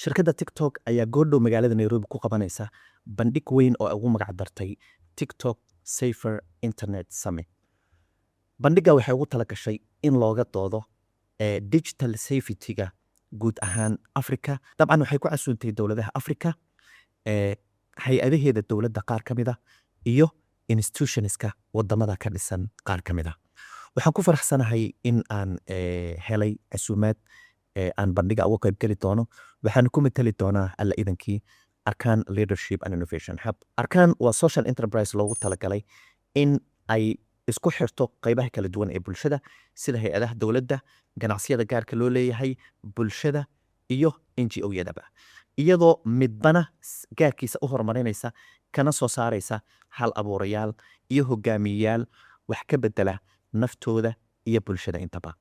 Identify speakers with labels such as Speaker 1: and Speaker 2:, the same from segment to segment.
Speaker 1: Shirkadda TikTok ayaa goordhow magaalada Nairobi ku qabanaysa bandhig weyn oo ay ugu magac dartay TikTok Safer Internet Summit. Bandhigga waxay ugu tala gashay in looga doodo digital safety-ga guud ahaan Africa. Dabcan waxay ku casuuntay dowladaha Africa, hay-adaheeda dowladda qaar ka mid ah iyo institutionska wadamada ka dhisan qaar ka mid ah. Waxaan ku faraxsanahay in aan helay casuumaad aan bandhiga uga qayb geli doono. Waxaan ku matali doonaa, Alla idankii, Arkan Leadership and Innovation Hub. Arkan waa social enterprise loogu talagalay in ay isku xirto qaybaha kala duwan ee bulshada, sida hay-adaha dowladda, ganacsiyada gaarka loo leeyahay, bulshada iyo NGO-yadaba, iyadoo midbana gaarkiisa u horumarinaysa, kana soo saaraysa hal abuurayaal iyo hogaamiyeyaal wax ka bedela naftooda iyo bulshada intaba.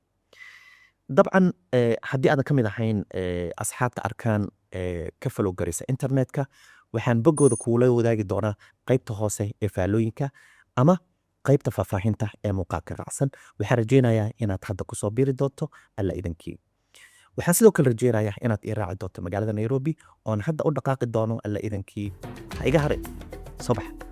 Speaker 1: Dabcan haddii aadan ka mid ahayn asxaabta Arkaan ka follow garaysa internetka, waxaan boggooda kuula wadaagi doonaa qaybta hoose ee faallooyinka ama qaybta faahfaahinta ee muuqaalka raacsan. Waxaan rajeynayaa inaad hadda kusoo biiri doonto, Alla idankii. Waxaan sidoo kale rajeynayaa inaad ii raaci doonto magaalada Nairobi oon hadda u dhaqaaqi doono, Alla idankii. Ha iga harin, soo bax.